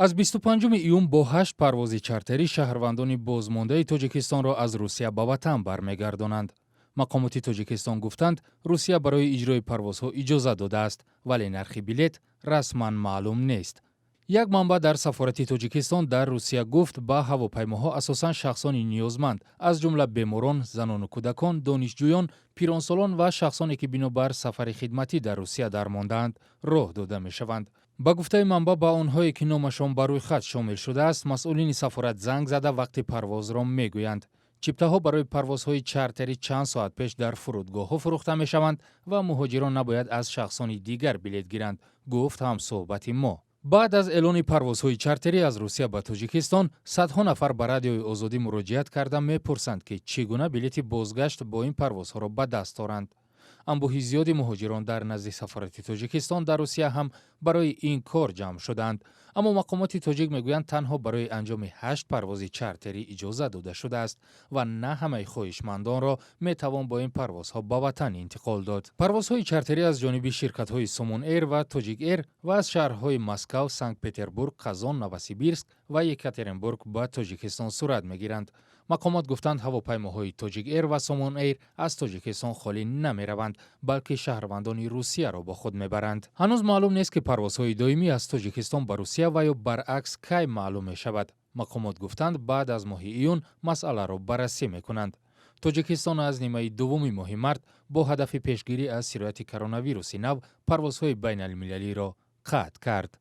Аз 25 июн бо ҳашт парвози чартерӣ шаҳрвандони бозмондаи Тоҷикистонро аз Русия ба ватан бармегардонанд. Мақомоти Тоҷикистон гуфтанд, Русия барои иҷрои парвозҳо иҷозат додааст, вале нархи билет расман маълум нест. Як манбаъ дар сафорати Тоҷикистон дар Русия гуфт, ба ҳавопаймоҳо асосан шахсони ниёзманд, аз ҷумла беморон, занону кӯдакон, донишҷӯён, пиронсолон ва шахсоне, ки бинобар сафари хидматӣ дар Русия дармондаанд, роҳ дода мешаванд. Ба гуфтаи манбаъ, ба онҳое, ки номашон ба рӯйхат шомил шудааст, масъулини сафорат занг зада, вақти парвозро мегӯянд. Чиптаҳо барои парвозҳои чартерӣ чанд соат пеш дар фурудгоҳҳо фурӯхта мешаванд ва муҳоҷирон набояд аз шахсони дигар билет гиранд, гуфт ҳамсӯҳбати мо. Баъд аз эълони парвозҳои чартерӣ аз Русия ба Тоҷикистон, садҳо нафар ба Радиои Озодӣ муроҷиат карда, мепурсанд, ки чӣ гуна билети бозгашт бо ин парвозҳоро ба даст оранд. Анбӯҳи зиёди муҳоҷирон дар назди сафорати Тоҷикистон дар Русия ҳам барои ин кор ҷамъ шуданд, аммо мақомоти тоҷик мегӯянд, танҳо барои анҷоми ҳашт парвози чартерӣ иҷозат дода шудааст ва на ҳамаи хоҳишмандонро метавон бо ин парвозҳо ба ватан интиқол дод. Парвозҳои чартерӣ аз ҷониби ширкатҳои Сомон Эйр ва Тоҷик Эйр ва аз шаҳрҳои Москав, Санкт Петербург, Қазон, Новосибирск ва Екатеринбург ба Тоҷикистон сурат мегиранд. Мақомот гуфтанд, ҳавопаймоҳои Тоҷик Эйр ва Сомон Эйр аз Тоҷикистон холӣ намераванд, балки шаҳрвандони Русияро бо худ мебаранд. Ҳанӯз маълум нест, ки парвозҳои доимӣ аз Тоҷикистон ба Русия ва ё баръакс кай маълум мешавад. Мақомот гуфтанд, баъд аз моҳи июн масъаларо баррасӣ мекунанд. Тоҷикистон аз нимаи дуввуми моҳи март бо ҳадафи пешгирӣ аз сирояти коронавируси нав парвозҳои байналмилалиро қатъ кард.